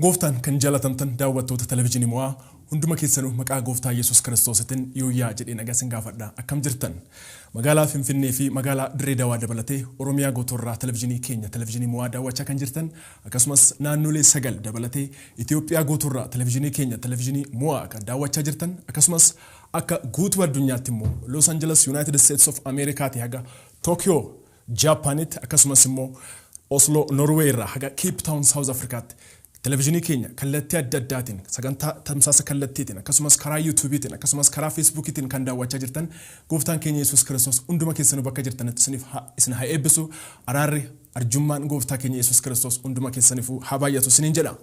Gooftaan kan jaalatamtan daawwattoota televizyiinii Mo'aa, hunduma keessanuu maqaa Gooftaa Yesuus Kiristoositiin yooyyaa jedhee nagaa isin gaafadha. Akkam jirtan? Magaalaa Finfinnee fi magaalaa Dirree Dawaa dabalatee Oromiyaa guutuurraa televizyiinii keenya, televizyiinii Mo'aa daawwachaa kan jirtan, akkasumas naannolee 9 dabalatee Itoophiyaa guutuurraa televizyiinii keenya, televizyiinii Mo'aa kan daawwachaa jirtan, akkasumas akka guutuu addunyaatti immoo Los Angeles, United States of Americaati haga Tokyo Jaapaanitti, akkasumas immoo Oslo Norway irraa haga Cape Town South Africaatti televizyiinii keenya kallattii adda addaatiin, sagantaa tamsaasa kallattiitiin, akkasumas karaa yuutuubiitiin, akkasumas karaa feesbuukiitiin kan daawwachaa jirtan, Gooftaan keenya Yesuus Kiristoos hunduma keessanuu bakka jirtanitti isiniif isin haa eebbisu. Araarri arjummaan Gooftaa keenya Yesuus Kiristoos hunduma keessaniifuu haa baay'atu isiniin jedha.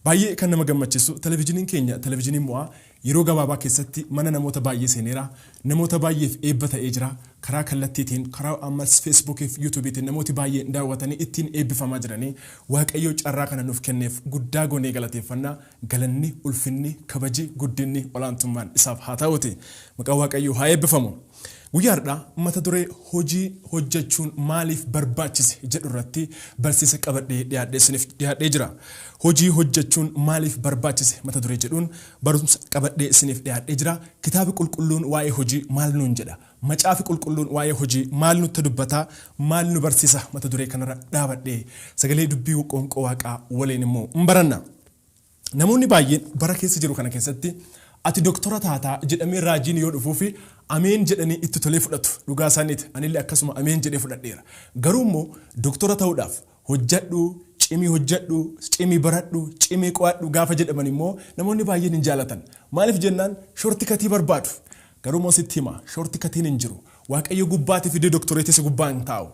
Baay'ee kan nama gammachiisu, televizyiiniin keenya, televizyiiniin Mo'aa, yeroo gabaabaa keessatti mana namoota baay'ee seeneera. Namoota baay'eef eebba ta'ee jira. Karaa kallattiitiin, karaa ammas feesbuukii fi yuutuubiitiin namooti baay'een daawwatanii ittiin eebbifamaa jiranii. Waaqayyo carraa kana nuuf kenneef guddaa goonee galateeffannaa. Galanni, ulfinni, kabaji, guddinni, olaantummaan isaaf haa ta'uuti. Maqaan Waaqayyoo haa eebbifamu. Guyyaa har'aa mata duree "Hojii hojjechuun maaliif barbaachise?" jedhu irratti barsiisa qabadhee dhiyaadhee isiniif dhiyaadhee jira. "Hojii hojjechuun maaliif barbaachise?" mata duree jedhuun barumsa qabadhee isiniif dhiyaadhee jira. Kitaabi Qulqulluun waa'ee hojii maal nuun jedha? Macaafi Qulqulluun waa'ee hojii maal nutti dubbataa? Maal nu barsiisa? Mata duree kanarra dhaabadhee sagalee dubbii qoonqoo Waaqaa waliin immoo hin baranna. Namoonni baay'een bara keessa jiru kana keessatti "Ati doktora taataa" jedhamee raajiin yoo dhufuufi ameen jedhanii itti tolee fudhatu. Dhugaa isaaniiti. Anillee akkasuma ameen jedhee fudhadheera. Garuu immoo doktora ta'uudhaaf hojjadhu, cimii hojjadhu, cimii baradhu, cimii qo'adhu gaafa jedhaman immoo namoonni baay'een hin jaalatan. Maaliif jennaan, shortcut barbaadu. Garuu immoo sitti hima, shortcutiin hin jiru. Waaqayyo gubbaatti fidee doktoreetii si gubbaa hin taa'u.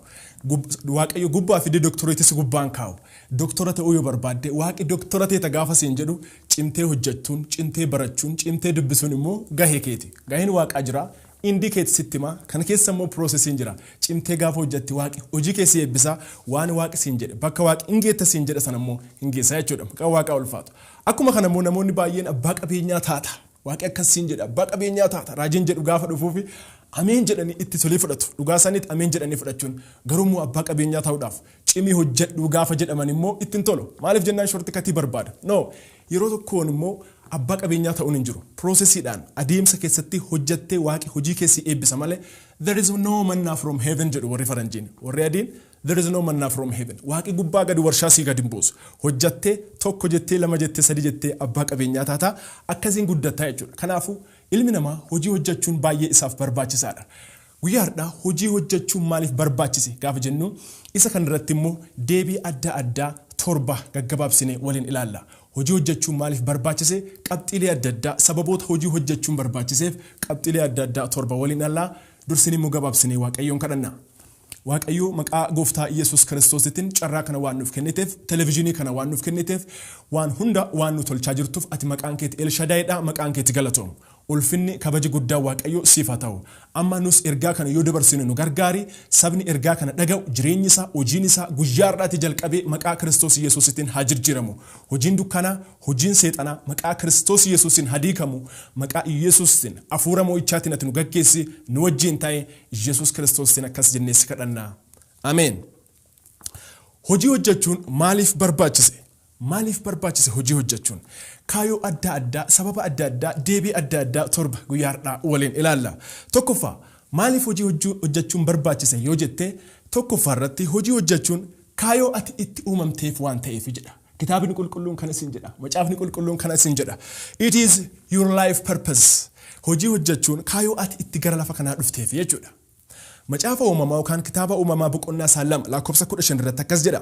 Waaqayyo gubbaa fidee doktoreetii si gubbaa hin kaa'u. Doktora ta'uu yoo barbaadde, Waaqi doktora teeta gaafa siin jedhu, cimtee hojjechuun, cimtee barachuun, cimtee dubbisuun immoo gahee keeti. Gaheen Waaqaa jira. Indi keeti sitti hima. Kana keessa immoo processiin jira. Cimtee gaafa hojjetti, Waaqi hojii kee si eebbisa. Waan Waaqi siin jedhe, bakka Waaqi hin geetta siin jedhe sana immoo hin geessa jechuudha. Maqaan Waaqaa ulfaatu. Akkuma kana immoo namoonni baay'een "Abbaa qabeenyaa taata. Waaqi akkas siin jedha, abbaa qabeenyaa taata" raajiin jedhu gaafa dhufuufi ameen jedhanii itti tolee fudhatu. Dhugaa isaaniitti ameen jedhanii fudhachuun. Garuu immoo "Abbaa qabeenyaa ta'uudhaaf cimii hojjedhu" gaafa jedhaman immoo ittiin tolu. Maaliif jennaan, shortcut barbaada. No, yeroo tokkoon immoo abbaa qabeenyaa ta'uun hin jiru. Processiidhaan, adeemsa keessatti hojjettee Waaqi hojii keessi eebbisa malee there is no manna from heaven jedhu warri faranjiin. Warri adiin "There is no manna from heaven." Waaqi gubbaa gadi warshaa sii gadi hin buusu. Hojjattee, tokko jettee, lama jettee, sadi jettee abbaa qabeenyaa taataa, akkasiin guddattaa jechuudha. Kanaafuu ilmi namaa hojii hojjechuun baay'ee isaaf barbaachisaadha. Guyyaa har'aa "Hojii hojjechuun maaliif barbaachise?" gaafa jennu, isa kanarratti immoo deebii adda addaa 7 gaggabaabsinee waliin ilaalla. Hojii hojjechuun maaliif barbaachise? Qabxiilee adda addaa, sababoota hojii hojjechuun barbaachiseef qabxiilee adda addaa 7 waliin ilaalla. Dursin immoo gabaabsinee Waaqayyoon kadhanna. Waaqayyo, maqaa Gooftaa Yesuus Kiristoositiin carraa kana waan nuuf kenniteef, televizyiinii kana waan nuuf kenniteef, waan hunda waan nu tolchaa jirtuuf, ati maqaan keeti Elshadaayidha, maqaan keeti galatoomu. Ulfinni kabaji guddaa Waaqayyo siif haa ta'u. Amma nus ergaa kana yoo dabarsinu nu gargaari. Sabni ergaa kana dhaga'u jireenyi isaa, hojiin isaa guyyaa har'aati jalqabee maqaa Kiristoos Yesuusitiin haa jijjiiramu. Hojiin dukkanaa, hojiin seexanaa maqaa Kiristoos Yesuusin haa diikamu. Maqaa Yesuusiin hafuura mo'ichaatiin ati nu gaggeessi, nu wajjin ta'e. Yesuus Kiristoosiin akkas jennee si kadhanna. Ameen. Hojii hojjechuun maaliif barbaachise? Maaliif barbaachise hojii hojjechuun? Kaayyoo adda addaa, sababa adda addaa, deebii adda addaa 7 guyyaa har'aa waliin ilaalla. Tokkoffaa, maaliif hojii hojjechuun barbaachise yoo jette, tokkoffaa irratti hojii hojjechuun kaayyoo ati itti uumamteef waan ta'eef jedha. Kitaabni Qulqulluun kana isin jedha. Macaafni Qulqulluun kana isin jedha. It is your life purpose. Hojii hojjechuun kaayyoo ati itti gara lafa kanaa dhufteef jechuudha. Macaafa Uumamaa yookaan kitaaba Uumamaa boqonnaa isaa 2 lakkoofsa 15 irratti akkas jedha.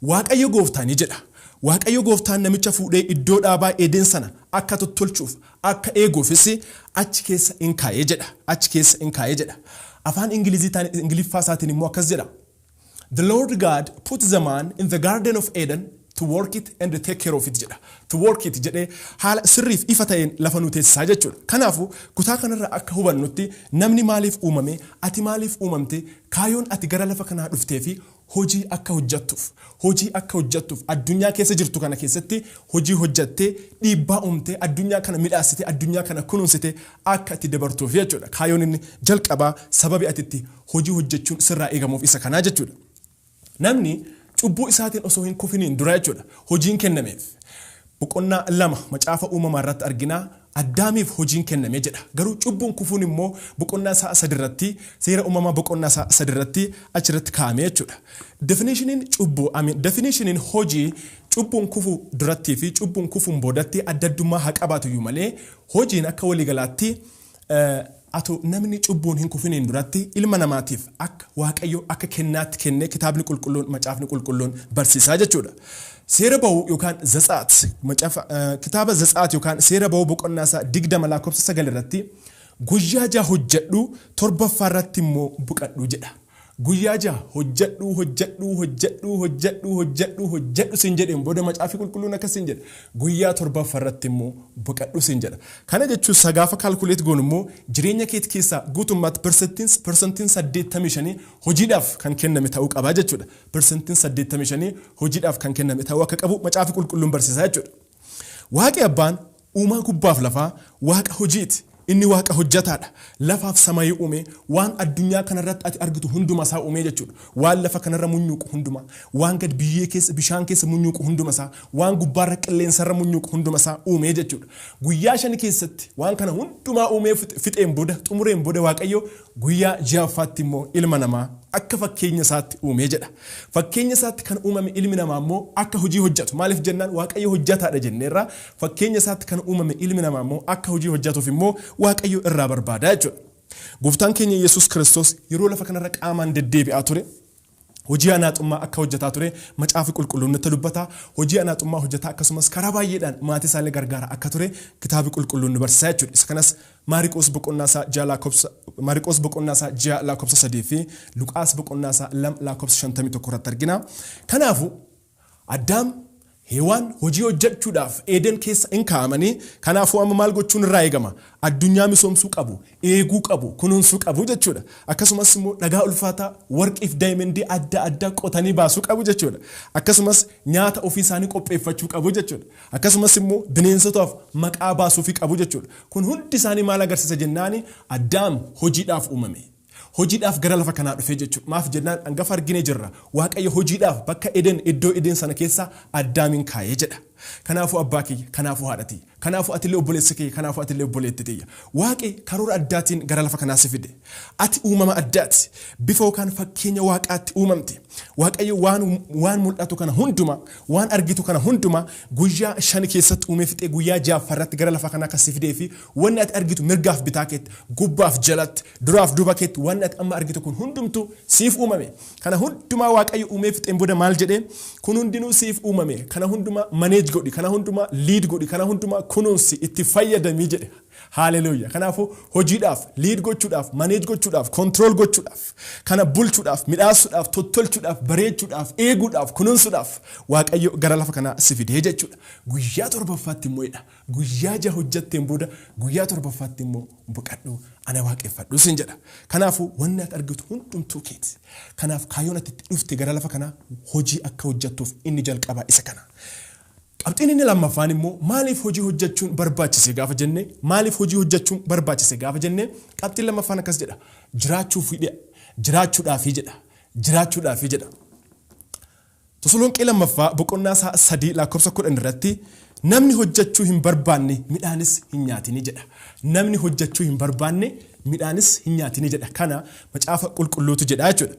Waaqayyo Gooftaan jedha. Waaqayyo Gooftaan namicha fuudhee iddoo dhaabaa Eden sana akka tottolchuuf, akka eeguufis achi keessa in kaa'ee jedha. Achi keessa in kaa'ee jedha. Afaan Ingiliffaa isaatiin immoo akkas jedha. "The Lord God put the man in the Garden of Eden to work it and take care of it" jedha. "To work it" jedhee haala sirriif ifa ta'een lafa nu teessisaa jechuudha. Kanaafuu kutaa kanarraa akka hubannutti, namni maaliif uumame, ati maaliif uumamte, kaayyoon ati gara lafa kanaa dhuftee fi hojii akka hojjettuuf, hojii akka hojjettuuf, addunyaa keessa jirtu kana keessatti hojii hojjettee, dhiibbaa uumtee, addunyaa kana midhaasite, addunyaa kana kunuunsite akka itti dabartuuf jechuudha. Kaayyoon inni jalqabaa, sababi ati itti hojii hojjechuun sirraa eegamuuf isa kanaa jechuudha. Namni cubbuu isaatiin osoo hin kufiniin dura jechuudha hojiin kennameef. boqonnaa 2 macaafa uumamaa irratti argina. Addaamiif hojiin kenname jedha. Garuu cubbuun kufuun immoo boqonnaa isaa 3 irratti, seera uumamaa boqonnaa isaa 3 irratti achirratti kaa'ame jechuudha. Definitioniin cubbuu, definitioniin hojii cubbuun kufuu durattii fi cubbuun kufuun boodatti adda addummaa haa qabaatu iyyuu malee hojiin akka waliigalaatti atoo namni cubbuun hin kufiniin duratti ilma namaatiif akka Waaqayyo akka kennaatti kennee kitaabni qulqulluun macaafni qulqulluun barsiisaa jechuudha. Seera ba'uu yookaan Zatsaat, kitaaba Zatsaat yookaan seera ba'uu boqonnaa isaa 20 lakkoofsa 9 irratti guyyaa 6 hojjedhu 7ffaa irratti immoo boqadhu jedha. Guyyaa 6 hojjedhu hojjedhu hojjedhu hojjedhu hojjedhu hojjedhu siin jedheen booda macaafi qulqulluun akkas siin jedha. Guyyaa 7ffaa irratti immoo boqadhu siin jedha. Kana jechuun sagaafa kaalkuleet goonu immoo jireenya keetii keessaa guutummaatti persentiin 85 hojiidhaaf kan kenname ta'uu qaba jechuudha. Persentiin 85 hojiidhaaf kan kenname ta'uu akka qabu macaafi qulqulluun barsiisaa jechuudha. Waaqi abbaan uumaa gubbaaf lafaa waaqa hojiiti. Inni waaqa hojjetaadha. Lafaaf samayii uume, waan addunyaa kanarratti ati argitu hunduma isaa uume jechuudha. Waan lafa kanarra munyuuqu hunduma, waan gad biyyee keessa bishaan keessa munyuuqu hunduma isaa, waan gubbaarra qilleensarra munyuuqu hunduma isaa uume jechuudha. Guyyaa 5 keessatti waan kana hundumaa uumee fixeen booda, xumureen booda Waaqayyo guyyaa 6ffaatti immoo ilma namaa akka fakkeenya isaatti uume jedha. Fakkeenya isaatti kan uumame ilmi namaa immoo akka hojii hojjetu. Maaliif jennaan Waaqayyo hojjetaadha jenneerra. Fakkeenya isaatti kan uumame ilmi namaa immoo akka hojii hojjetuuf immoo Waaqayyo irraa barbaada jechuudha. Gooftaan keenya Yesuus Kiristoos yeroo lafa kanarra qaamaan deddeebi'aa ture, hojii anaaxummaa akka hojjetaa ture macaafi qulqulluun nutti dubbata. Hojii anaaxummaa hojjetaa akkasumas karaa baay'eedhaan maatii isaallee gargaara akka ture kitaabi qulqulluun nu barsiisa jechuudha. Isa kanas Maariqoos boqonnaa isaa 6 lakkoofsa Maariqoos boqonnaa isaa 6 lakkoofsa 3 fi Luqaas boqonnaa isaa 2 lakkoofsa 51 irratti argina. Kanaafuu Addaam Heewaan hojii hojjechuudhaaf Eeden keessa in kaa'amanii, kanaafuu amma maal gochuun irraa eegama? Addunyaa misoomsuu qabu, eeguu qabu, kunuunsuu qabu jechuudha. Akkasumas immoo dhagaa ulfaataa warqiif daayimendii adda addaa qotanii baasuu qabu jechuudha. Akkasumas nyaata ofii isaanii qopheeffachuu qabu jechuudha. Akkasumas immoo bineensotaaf maqaa baasuufii qabu jechuudha. Kun hundi isaanii maal agarsiisa jennaani Addaam hojiidhaaf uumame. Hojiidhaaf gara lafa kanaa dhufee jechuudha. Maaf jennaan hangafa arginee jirra. Waaqayyo hojiidhaaf bakka Eden iddoo Eden sana keessa Addaamin kaa'ee jedha. Kanaafuu abbaa kiyya, kanaafuu haadha tiyya, kanaafuu atillee obboleessa kiyya, kanaafuu atillee obboleetti tiyya. Waaqi karoora addaatiin gara lafa kanaa si fide. Ati uumama addaati. Bifa yookaan fakkeenya Waaqaatti uumamte. Waaqayyo waan mul'atu kana hunduma, waan argitu kana hunduma guyyaa 5 keessatti uumee fixee guyyaa 6ffaa irratti gara lafa kanaa kan si fidee fi wanni ati argitu mirgaaf bitaa keetti, gubbaaf jalatti, duraaf duuba keetti wanni ati amma argitu kun hundumtuu siif uumame. Kana hundumaa Waaqayyo uumee fixeen booda maal jedhee? Kun hundinuu siif uumame. Kana hundumaa manage godhi, kana hundumaa lead godhi, kana hundumaa kunuunsi, itti fayyadamii jedhe. Haleluuyaa. Kanaafuu hojiidhaaf, lead gochuudhaaf, manage gochuudhaaf, control gochuudhaaf, kana bulchuudhaaf, midhaasuudhaaf, tottolchuudhaaf, bareechuudhaaf, eeguudhaaf, kunuunsuudhaaf Waaqayyo gara lafa kanaa si fidee jechuudha. Guyyaa 7ffaatti immoo jedha. Guyyaa 6 hojjetteen booda guyyaa 7ffaatti immoo boqadhu, ana waaqeffadhu siin jedha. Kanaafuu wanni ati argitu hundumtuu keeti. Kanaaf kaayyoon ati itti dhufte gara lafa kanaa hojii akka hojjettuuf inni jalqabaa isa kana. Qabxiin inni lammaffaan immoo maaliif hojii hojjechuun barbaachise gaafa jenne, maaliif hojii hojjechuun barbaachise gaafa jenne qabxiin lammaffaan akkas jedha. Jiraachuudhaafi jedha. Jiraachuudhaafi jedha. Tasalonqee lammaffaa boqonnaa isaa 3 lakkoofsa 10 irratti namni hojjechuu hin barbaanne midhaanis hin nyaatini jedha. Namni hojjechuu hin barbaanne midhaanis hin nyaatini jedha. Kana macaafa qulqulluutu jedha jechuudha.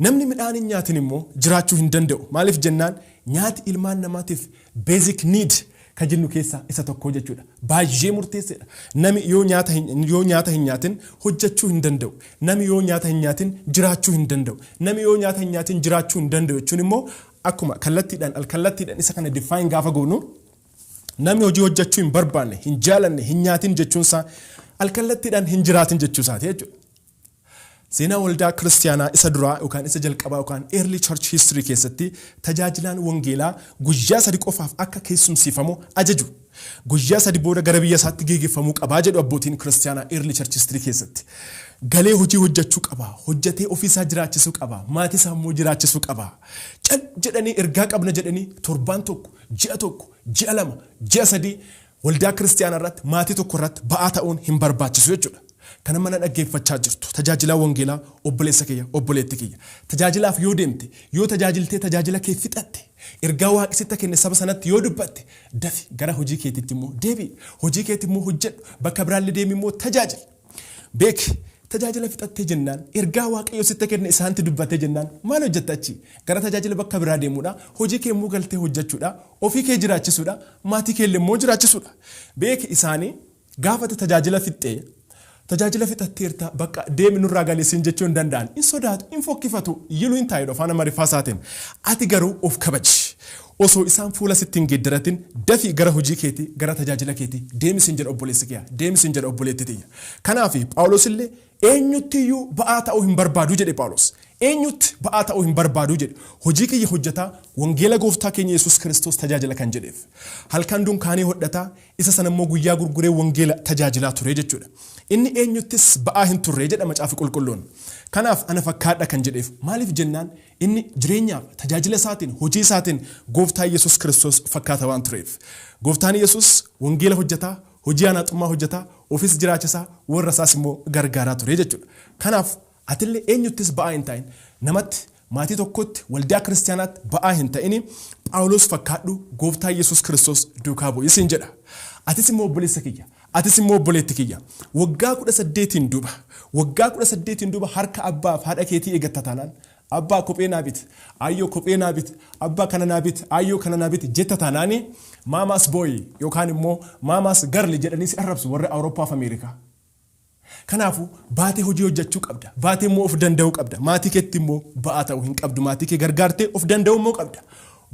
Namni midhaan hin nyaatin immoo jiraachuu hin danda'u. Maaliif jennaan nyaati ilmaan namaatiif basic need kan jennu keessaa isa tokko jechuudha. Baay'ee murteesseedha. Nami yoo nyaata hin nyaatin hojjechuu hin danda'u. Nami yoo nyaata hin nyaatin jiraachuu hin danda'u. Nami yoo nyaata hin nyaatin jiraachuu hin danda'u jechuun immoo akkuma kallattiidhaan alkallattiidhaan isa kana define gaafa goonu namni hojii hojjechuu hin barbaanne, hin jaalanne, hin nyaatin jechuun isaa alkallattiidhaan hin jiraatin jechuu isaati jechuudha. Seenaa waldaa kiristiyaanaa isa duraa yookaan isa jalqabaa yookaan early church history keessatti tajaajilaan wangeelaa guyyaa 3 qofaaf akka keessumsiifamu ajaju. Guyyaa 3 booda gara biyya isaatti geegeffamuu qabaa jedhu abbootiin kiristiyaanaa early church history keessatti. Galee hojii hojjechuu qaba, hojjetee ofiisaa jiraachisuu qaba, maatii isaa immoo jiraachisuu qaba. Cal jedhanii ergaa qabna jedhanii torbaan 1, ji'a 1, ji'a 2, ji'a 3 waldaa kiristiyaanaa irratti maatii tokko irratti ba'aa ta'uun hin barbaachisu jechuudha. Kana mana dhaggeeffachaa jirtu tajaajilaa wangeelaa obboleessa kiyya, obboleetti kiyya. Tajaajilaaf yoo deemte, yoo tajaajiltee tajaajila kee fixatte, ergaa waaqni sitti kenne saba sanatti yoo dubbatte, dafi gara hojii keetiitti immoo deebi'i. Hojii keetti immoo hojjedhu, bakka biraallee deemi immoo tajaajili. Beeki, tajaajila fixattee jennaan, ergaa waaqayyo sitti kenne isaanitti dubbattee jennaan, maal hojjetta achi? Gara tajaajila bakka biraa deemuudha, hojii kee immoo galtee hojjechuudha, ofii kee jiraachisuudha, maatii kee immoo jiraachisuudha. Beeki, isaanii gaafate tajaajila fixxee, tajaajila fixatteerta, bakka deemi nurraa galeessin jechuu hin danda'an. Hin sodaatu, hin fokkifatu, yiluu hin taa'edha afaan Amaariffaa isaatiin. Ati garuu of kabaji. Osoo isaan fuula sitti hin geeddaratin dafii gara hojii keetii, gara tajaajila keetii deemi sin jedha obboleessi kiyya, deemi sin jedha obboleetti tiyya. Kanaaf Phaawulos illee eenyuttiyyuu ba'aa ta'uu hin barbaadu jedhe Phaawulos. Eenyutti ba'aa ta'uu hin barbaadu jedhe. Hojii kiyya hojjetaa wangeela gooftaa keenya Yesuus Kiristoos tajaajila kan jedheef. Halkan dunkaanii hodhataa, isa sana immoo guyyaa gurguree wangeela tajaajilaa ture jechuudha. Inni eenyuttis ba'aa hin turre jedha macaafi qulqulluun. Kanaaf ana fakkaadha kan jedheef maaliif jennaan, inni jireenyaaf tajaajila isaatiin, hojii isaatiin gooftaa Yesuus Kiristoos fakkaata waan tureef. Gooftaan Yesuus wangeela hojjetaa, hojii anaaxummaa hojjetaa, ofis jiraachisaa, warra isaas immoo gargaaraa ture jechuudha. Kanaaf atillee eenyuttis ba'aa hin ta'in, namatti, maatii tokkotti, waldaa kiristaanaatti ba'aa hin ta'ini, Phaawulos fakkaadhu, gooftaa Yesuus Kiristoos duukaa bu'i siin jedha. Atis immoo obboleessa kiyya, atis immoo obboleetti kiyya. Waggaa 18 duuba, waggaa 18 duuba harka abbaaf haadha keetii eeggatta taanaan, abbaa kophee naa biti, ayyoo kophee naa biti, abbaa kana naa biti, ayyoo kana naa biti jetta taanaani, mama's boy yookaan immoo mama's girl jedhanii si arrabsu warri Awurooppaa fi Ameerikaa. Kanaafuu baatee hojii hojjechuu qabda. Baatee immoo of danda'uu qabda. Maatii keetti immoo ba'aa ta'uu hin qabdu. Maatii kee gargaartee of danda'uu immoo qabda.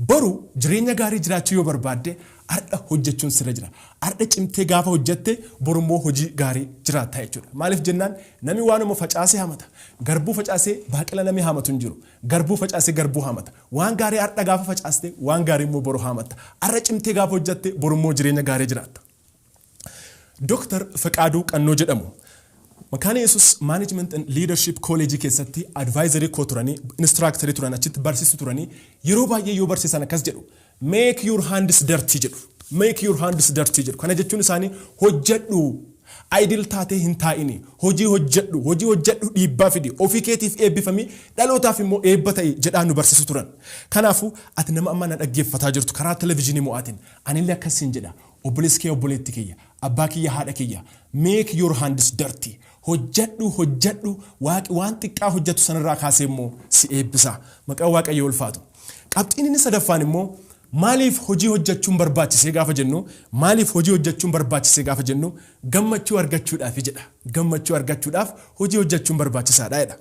Boru jireenya gaarii jiraachuu yoo barbaadde har'a hojjechuun sirra jira. Har'a cimtee gaafa hojjette boru immoo hojii gaarii jiraatta jechuudha. Maaliif jennaan, namni waanuma facaasee hamata. Garbuu facaasee baaqela namni hamatu hin jiru. Garbuu facaasee garbuu hamata. Waan gaarii har'a gaafa facaaste waan gaarii immoo boru hamatta. Har'a cimtee gaafa hojjette boru immoo jireenya gaarii jiraatta. Dooktar Faqaaduu Qannoo jedhamu. Makaana Yesuus Management and Leadership College keessatti advisorii koo turanii, instructorii turan, achitti barsiisu turanii, yeroo baay'ee yoo barsiisan akkas jedhu: "Make your hands dirty" jedhu. "Make your hands dirty" jedhu. Kana jechuun isaanii hojjedhu. Idle taatee hin taa'ini. Hojii hojjedhu, hojii hojjedhu, dhiibbaa fidi. Ofii keetiif eebbifamii, dhalootaaf immoo eebba ta'i jedhaa nu barsiisu turan. Kanaafuu ati nama amma na dhaggeeffataa jirtu karaa televezyiinii mo'aatiin, anillee akkasiin jedha. Obboleessi kee, obboleetti kiyya, abbaa kiyya, haadha kiyya, make your hands dirty. Hojjedhu, hojjedhu, waaqi waan xiqqaa hojjetu sanarraa kaasee immoo si eebbisa. Maqaan Waaqayyoo ulfaatu. Qabxiin inni sadaffaan immoo maaliif hojii hojjechuun barbaachisee gaafa jennu, maaliif hojii hojjechuun barbaachisee gaafa jennu, gammachuu argachuudhaaf jedha. Gammachuu argachuudhaaf hojii hojjechuun barbaachisaadha jedha.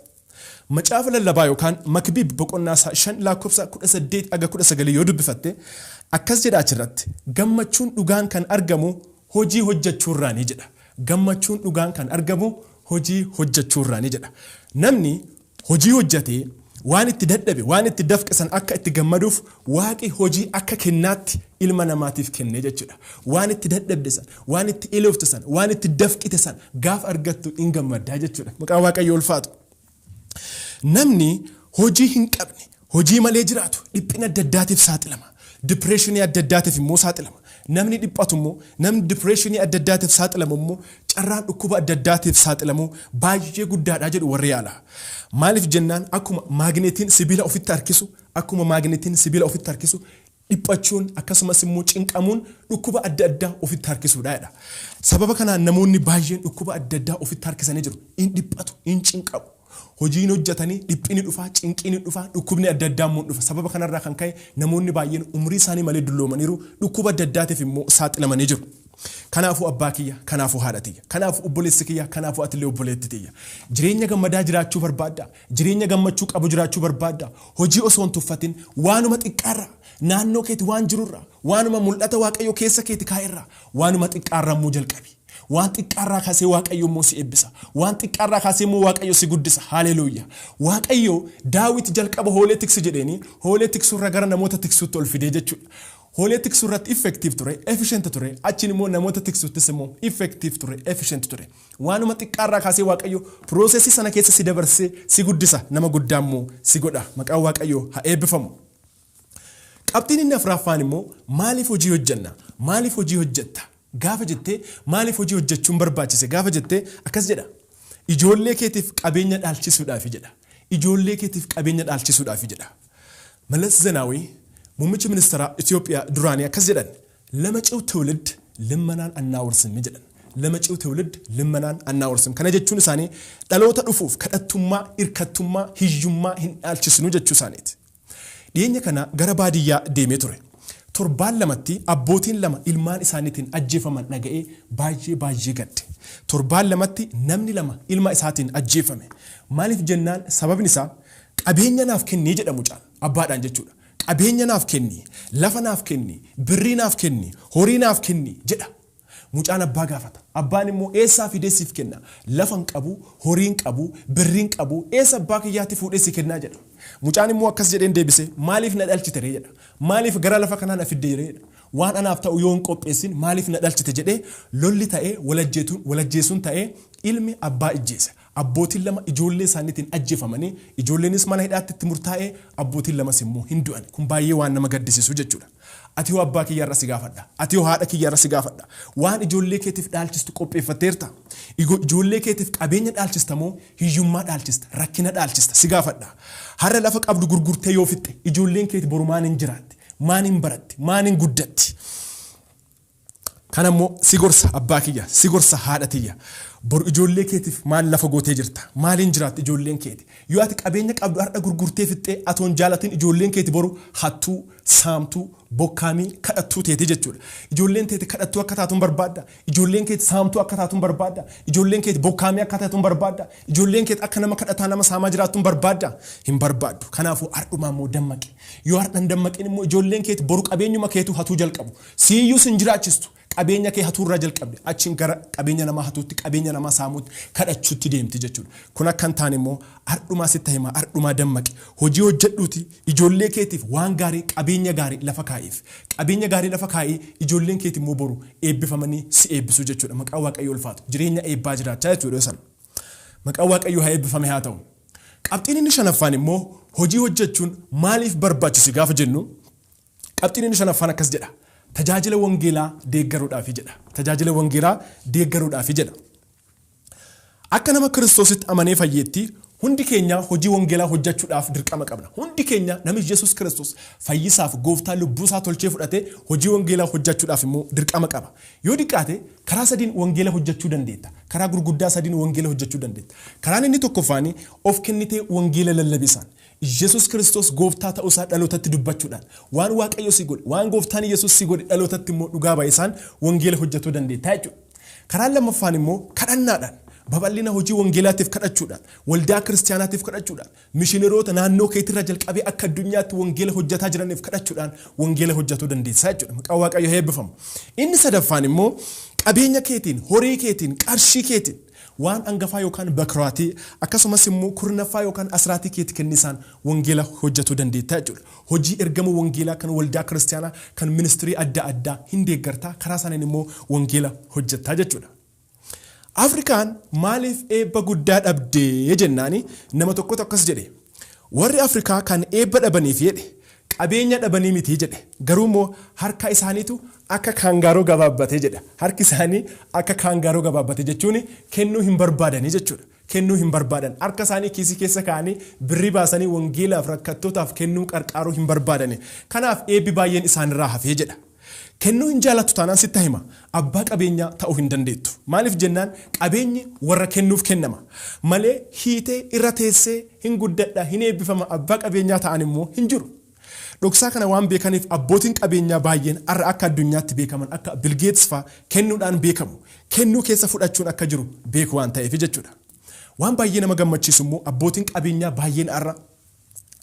Macaafa lallabaa yookaan Makbiib boqonnaa 5 lakkoofsa 18 aga 19 yoo dubbifatte akkas jedha achirratti: gammachuun dhugaan kan argamu hojii hojjechuurraani jedha. Gammachuun dhugaan kan argamu hojii hojjechuurraani jedha. Namni hojii hojjetee waan itti dadhabe, waan itti dafqisan akka itti gammaduuf waaqi hojii akka kennaatti ilma namaatiif kenne jechuudha. Waan itti dadhabde san, waan itti iloofte san, waan itti dafqite san gaafa argattu in gammaddaa jechuudha. Maqaan Waaqayyoo ulfaatu. Namni hojii hin qabne, hojii malee jiraatu dhiphina adda addaatiif saaxilama. Depressionii adda addaatiif immoo saaxilama. Namni dhiphatu immoo, namni depressionii adda addaatiif saaxilamu immoo carraan dhukkuba adda addaatiif saaxilamu baay'ee guddaadha jedhu warri yaala. Maaliif jennaan, akkuma maagneetiin sibiila ofitti harkisu, akkuma maagneetiin sibiila ofitti harkisu, dhiphachuun akkasumas immoo cinqamuun dhukkuba adda addaa ofitti harkisuudha jedha. Sababa kanaan namoonni baay'een dhukkuba adda addaa ofitti harkisanii jiru. In dhiphatu, in cinqamu. Hojiin hojjetanii dhiphini dhufaa, cinqiin dhufaa, dhukkubni adda addaa immoo dhufa. Sababa kanarraa kan ka'e namoonni baay'een umrii isaanii malee dulloomaniiru, dhukkuba adda addaatiif immoo saaxilamanii jiru. Kanaafuu abbaa kiyya, kanaafuu haadha tiyya, kanaafuu obboleessi kiyya, kanaafuu atillee obboleetti tiyya. Jireenya gammadaa jiraachuu barbaadda, jireenya gammachuu qabu jiraachuu barbaadda. Hojii osoo hin tuffatin waanuma xiqqaarra, naannoo keeti waan jirurra, waanuma mul'ata Waaqayyo keessa keeti kaa'erra, waanuma xiqqaarra immoo jalqabi. Waan xiqqaarraa kaasee Waaqayyo immoo si eebbisa. Waan xiqqaarraa kaasee immoo Waaqayyo si guddisa. Haaleluuyaa. Waaqayyo Daawit jalqaba hoolee tiksi jedheeni hoolee tiksurra gara namoota tiksuutti ol fidee jechuudha. Hoolee tiksuu irratti effective ture, efficient ture, achiin immoo namoota tiksuuttis immoo effective ture, efficient ture. Waanuma xiqqaarraa kaasee Waaqayyo processii sana keessa si dabarsee si guddisa, nama guddaa immoo si godha. Maqaan Waaqayyoo haa eebbifamu. Qabxiin inni afuraffaan immoo maaliif hojii hojjenna? Maaliif hojii hojjetta? Gaafa jettee, maaliif hojii hojjechuun barbaachise gaafa jettee, akkas jedha. Ijoollee keetiif qabeenya dhaalchisuudhaafi jedha. Ijoollee keetiif qabeenya dhaalchisuudhaafi jedha. Mallas Zeenaawii muummichi ministeera Itoophiyaa duraanii akkas jedhan, ለመጪው ትውልድ ልመናን አናወርስም jedhan. ለመጪው ትውልድ ልመናን አናወርስም. Kana jechuun isaanii dhaloota dhufuuf kadhattummaa, hirkattummaa, hiyyummaa hin dhaalchisnu jechuu isaaniiti. Dhiyeenya kana gara baadiyyaa deemee ture. Torbaan lamatti abbootiin lama ilmaan isaaniitiin ajjeefaman dhaga'ee baay'ee baay'ee gadde. Torbaan lamatti namni lama ilma isaatiin ajjeefame. Maaliif jennaan sababni isaa qabeenya naaf kennii jedha mucaan abbaadhaan jechuudha. Qabeenya naaf kenni, lafa naaf kenni, birrii naaf kenni, horii naaf kenni jedha. Mucaan abbaa gaafata. Abbaan immoo eessaa fidee siif kenna? Lafa hin qabu, horii hin qabu, birrii hin qabu, eessa abbaa kiyyaatti fuudhee si kennaa jedha. Mucaan immoo akkas jedheen deebise, maaliif na dhalchite ree jedha. Maaliif gara lafa kanaa na fidde ree jedha. Waan anaaf ta'u yoo hin qopheessin maaliif na dhalchite jedhee lolli ta'ee walajjeesuun ta'ee ilmi abbaa ijjeese. Abbootiin lama ijoollee isaaniitiin ajjeefamanii ijoolleenis mana hidhaatti itti murtaa'ee abbootiin lamas immoo hin du'an. Kun baay'ee waan nama gaddisiisu jechuudha. Ati yoo abbaa kiyyaarra si gaafadha. Ati yoo haadha kiyyaarra si gaafadha. Waan ijoollee keetiif dhaalchistu qopheeffatteerta. Ijoollee keetiif qabeenya dhaalchista moo hiyyummaa dhaalchista, rakkina dhaalchista si gaafadha. Har'a lafa qabdu gurgurtee yoo fixxe ijoolleen keeti boru maan hin jiraatti, maan hin baratti, maan hin guddatti. Kanammoo si gorsa abbaa kiyya, si gorsa haadha tiyya. Boru ijoollee keetiif maal lafa gootee jirta? Maaliin jiraatti ijoolleen keeti? Yoo ati qabeenya qabdu har'a gurgurtee fixxee atoon jaalatin ijoolleen keeti boru hattuu, saamtuu, bokkaamii, kadhattuu teeti jechuudha. Ijoolleen teeti kadhattuu akka taatuun barbaadda. Ijoolleen keeti saamtuu akka taatuun barbaadda. Ijoolleen keeti bokkaamii akka taatuun barbaadda. Ijoolleen keeti akka nama kadhataa nama saamaa jiraattuun barbaadda. Hin barbaaddu. Kanaafuu har'umaa immoo dammaqi. Yoo har'a hin dammaqin immoo ijoolleen keeti boru qabeenyuma keetuu hatuu jalqabu. Siiyyuu sin jiraachistu. Qabeenya kee hatuurraa jalqabde achiin gara qabeenya namaa hatuutti, qabeenya namaa saamuutti, kadhachuutti deemti jechuudha. Kun akka hin taane immoo har'umaa sitti himaa, har'umaa dammaqi. Hojii hojjedhuuti ijoollee keetiif waan gaarii, qabeenya gaarii lafa kaa'iif. Qabeenya gaarii lafa kaa'ii ijoolleen keeti immoo boru eebbifamanii si eebbisu jechuudha. Maqaan Waaqayyoo ulfaatu. Jireenya eebbaa jiraachaa jechuudha san. Maqaan Waaqayyoo haa eebbifame haa ta'u. Qabxiin inni shanaffaan immoo hojii hojjechuun maaliif barbaachise gaafa jennu, qabxiin inni shanaffaan akkas jedha. Tajaajila wangeelaa deeggaruudhaafi jedha. Tajaajila wangeelaa deeggaruudhaafi jedha. Akka nama Kiristoositti amanee fayyeetti hundi keenya hojii wangeelaa hojjechuudhaaf dirqama qabna. Hundi keenya namni Yesuus Kiristoos fayyisaaf gooftaa lubbuu isaa tolchee fudhatee hojii wangeelaa hojjechuudhaaf immoo dirqama qaba. Yoo xiqqaate karaa sadiin wangeela hojjechuu dandeetta. Karaa gurguddaa sadiin wangeela hojjechuu dandeetta. Karaan inni tokkoffaan of kennitee wangeela lallabisaan. Yesuus Kiristoos gooftaa ta'uusaa dhalootatti dubbachuudhaan waan Waaqayyo si godhe, waan gooftaan Yesuus si godhe dhalootatti immoo dhugaa baay'isaan wangeela hojjechuu dandeetta jechuudha. Karaan lammaffaan immoo kadhannaadhaan babal'ina hojii wangeelaatiif kadhachuudhaan, waldaa kiristaanaatiif kadhachuudhaan, mishineroota naannoo keetirra jalqabee akka addunyaatti wangeela hojjetaa jiraniif kadhachuudhaan wangeela hojjechuu dandeessa jechuudha. Maqaan Waaqayyoo haa eebbifamu. Inni sadaffaan immoo qabeenya keetiin, horii keetiin, qarshii keetiin waan angafaa yookaan bakraatii akkasumas immoo kurnaffaa yookaan asraatii keetti kennisaan wangeela hojjechuu dandeetta jechuudha. Hojii ergama wangeelaa kan waldaa kiristaanaa kan ministirii adda addaa hin deeggartaa, karaa isaaniin immoo wangeela hojjettaa jechuudha. Afrikaan maaliif eebba guddaa dhabdee jennaani nama tokkotu akkas jedhe. Warri Afrikaa kan eebba dhabaniif jedhe qabeenya dhabanii miti jedhe. Garuu immoo harka isaaniitu akka kaangaaroo gabaabbate jedha. Harki isaanii akka kaangaaroo gabaabbate jechuun kennuu hin barbaadanii jechuudha. Kennuu hin barbaadan. Harka isaanii kiisii keessa kaa'anii birrii baasanii wangeelaaf rakkattootaaf kennuu qarqaaruu hin barbaadani. Kanaaf eebbi baay'een isaanirraa hafee jedha. Kennuu hin jaalattu taanaan sitti hima. Abbaa qabeenyaa ta'uu hin dandeettu. Maaliif jennaan qabeenyi warra kennuuf kennama. Malee hiitee irra teessee hin guddadha, hin eebbifama abbaa qabeenyaa ta'an immoo hin jiru. Dhoksaa kana waan beekaniif abbootiin qabeenyaa baay'een har'a akka addunyaatti beekaman akka Bill Gates fa'aa kennuudhaan beekamu. Kennuu keessa fudhachuun akka jiru beeku waan ta'eef jechuudha. Waan baay'ee nama gammachiisu immoo abbootiin qabeenyaa baay'een har'a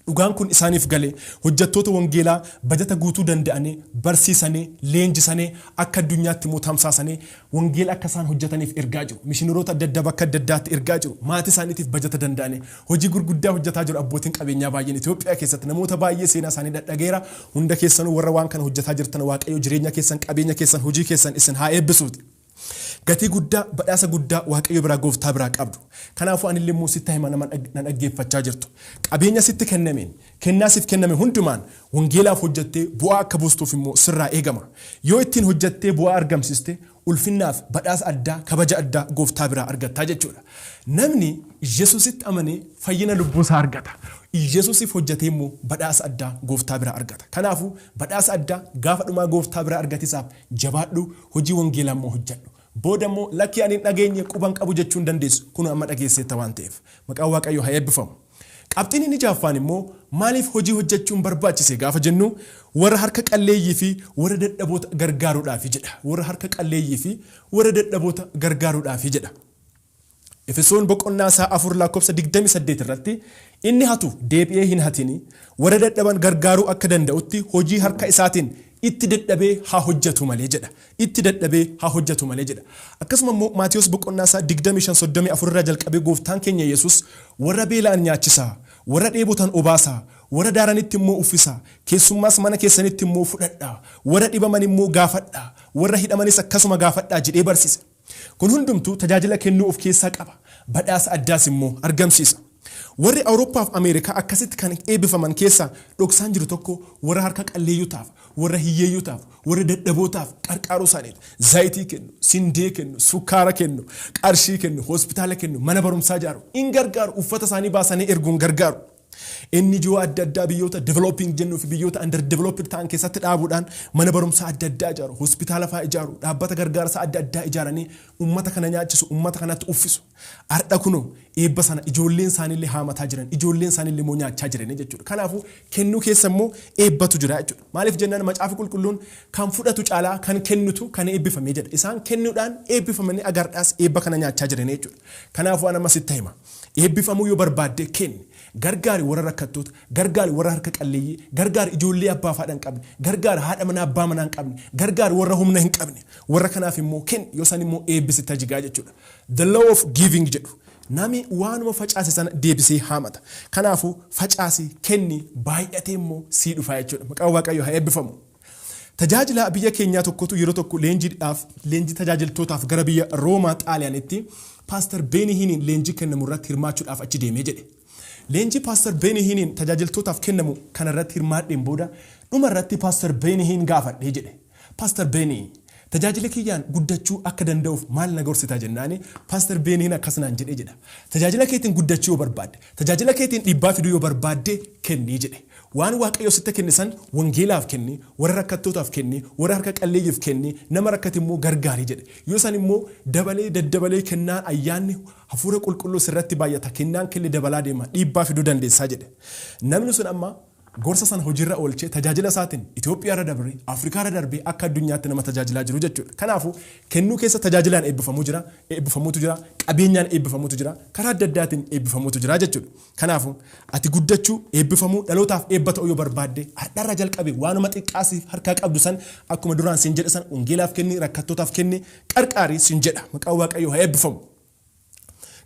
dhugaan kun isaaniif galee hojjettoota wangeelaa bajata guutuu danda'anii barsiisanii leenjisanii akka addunyaatti immoo tamsaasanii wangeela akka isaan hojjetaniif ergaa jiru. Mishineroota adda addaa bakka adda addaatti ergaa jiru. Maatii isaaniitiif bajata danda'anii hojii gurguddaa hojjetaa jiru abbootiin qabeenyaa baay'een Itoophiyaa keessatti namoota baay'ee seenaa isaanii dhadhageera. Hunda keessanuu warra waan kana hojjetaa jirtan Waaqayyo jireenya keessan, qabeenya keessan, hojii keessan isin haa eebbisuuti. Gatii guddaa, badhaasa guddaa Waaqayyo biraa gooftaa biraa qabdu. Kanaafuu anillee immoo sitti hima nama na dhaggeeffachaa jirtu. Qabeenya sitti kennameen, kennaa siif kenname hundumaan Wangeelaaf hojjettee bu'aa akka buustuuf immoo sirraa eegama. Yoo ittiin hojjettee bu'aa argamsiiste, ulfinnaaf badhaasa addaa, kabaja addaa gooftaa biraa argattaa jechuudha. Namni Yesuusitti amanee fayyina lubbuusaa argata. Yesuusiif hojjetee immoo badhaasa addaa gooftaa biraa argata. Kanaafuu badhaasa addaa gaafa dhumaa gooftaa biraa argatisaaf jabaadhu, hojii wangeelaa immoo hojjedhu. Booda immoo lakkii ani hin dhageenye, quban qabu jechuu hin dandeessu. Kun amma dhageesseetta waan ta'eef. Maqaan Waaqayyoo haa eebbifamu. Qabxiin inni jaaffaan immoo maaliif hojii hojjechuun barbaachise gaafa jennu, warra harka qalleeyyii fi warra dadhaboota gargaaruudhaafi jedha. Warra harka qalleeyyii fi warra dadhaboota gargaaruudhaafi jedha. Efesoon boqonnaa isaa 4 lakkoofsa 28 irratti, inni hatu deebi'ee hin hatini, warra dadhaban gargaaruu akka danda'utti hojii harka isaatiin itti dadhabee haa hojjetu malee jedha. Itti dadhabee haa hojjetu malee jedha. Akkasuma immoo Maatiyos boqonnaa isaa 25:34 irraa jalqabee gooftaan keenya Yesuus warra beela'an nyaachisaa, warra dheebotan obaasaa, warra daaranitti immoo uffisaa, keessummaas mana keessanitti immoo fudhadhaa, warra dhibaman immoo gaafadhaa, warra hidhamanis akkasuma gaafadhaa jedhee barsiise. Kun hundumtuu tajaajila kennuu of keessaa qaba. Badhaasa addaas immoo argamsiisa. Warri Awurooppaa fi Ameerikaa akkasitti kan eebbifaman keessaa dhoksaan jiru tokko warra harka qalleeyyotaaf, warra hiyyeeyyotaaf, warra dadhabootaaf qarqaaruu isaaniiti. Zayitii kennu, sindee kennu, sukkaara kennu, qarshii kennu, hospitaala kennu, mana barumsaa ijaaru. In gargaaru, uffata isaanii baasanii erguun gargaaru. NGO adda addaa biyyoota developing jennuu fi biyyoota under developed ta'an keessatti dhaabuudhaan mana barumsaa adda addaa ijaaru, hospitaala fa'aa ijaaru, dhaabbata gargaarsaa adda addaa ijaaranii uummata kana nyaachisu, uummata kanatti uffisu. Har'a kunoo eebba sana ijoolleen isaaniillee haamataa jiran, ijoolleen isaaniillee immoo nyaachaa jiran jechuudha. Kanaafuu kennuu keessa immoo eebbatu jira jechuudha. Maaliif jennaan, macaafi qulqulluun kan fudhatu caalaa kan kennutu kan eebbifamee jedha. Isaan kennuudhaan eebbifamanii agardaas eebba kana nyaachaa jiran jechuudha. Kanaafuu waan amma sitti hima. Eebbifamuu yoo barbaadde kenni. Gargaari warra rakkattoota, gargaari warra harka qalleeyyii, gargaari ijoollee abbaa fi haadha hin qabne, gargaari haadha manaa abbaa manaa hin qabne, gargaari warra humna hin qabne. Warra kanaaf immoo kenni, yoo san immoo eebbisitti jigaa jechuudha. The law of giving jedhu. Nami waanuma facaase sana deebisee haamata. Kanaafuu facaasi, kenni, baay'atee immoo sii dhufa jechuudha. Maqaan Waaqayyoo haa eebbifamu. Tajaajila biyya keenyaa tokkotu yeroo tokko leenjiidhaaf, leenjii tajaajiltootaaf gara biyya Roomaa Xaaliyaanitti Paaster Beenihiniin leenjii kennamu irratti hirmaachuudhaaf achi deemee jedhe. Leenjii Paaster Beenihiniin tajaajiltootaaf kennamu kanarratti hirmaadheen booda dhuma irratti Paaster Beenihiin gaafadhee jedhe. Paaster Beenii, tajaajila kiyyaan guddachuu akka danda'uuf maal na gorsita jennaani, Paaster Beenihiin akkas naan jedhee jedha. Tajaajila keetiin guddachuu yoo barbaadde, tajaajila keetiin dhiibbaa fiduu yoo barbaadde, kennii jedhe. Waan Waaqayyo sitti kenne san wangeelaaf kenni, warra rakkattootaaf kenni, warra harka qalleeyyiif kenni, nama rakkate immoo gargaari jedhe. Yoo san immoo dabalee daddabalee kennaan ayyaanni hafuura qulqulluu sirratti baay'ata, kennaan kenne dabalaa deema, dhiibbaa fiduu dandeessaa jedhe. Namni sun amma gorsa sana hojiirra oolchee tajaajila isaatiin Itoophiyaa irra darbee, Afrikaa irra darbee akka addunyaatti nama tajaajilaa jiru jechuudha. Kanaafuu kennuu keessa tajaajilaan eebbifamuu jira, eebbifamuutu jira, qabeenyaan eebbifamuutu jira, karaa adda addaatiin eebbifamuutu jira jechuudha. Kanaafuu ati guddachuu, eebbifamuu, dhalootaaf eebba ta'uu yoo barbaadde, har'arra jalqabe waanuma xiqqaasiif harkaa qabdu san akkuma duraan siin jedhe san wangeelaaf kenni, rakkattootaaf kenni, qarqaarii siin jedha. Maqaan Waaqayyoo haa eebbifamu.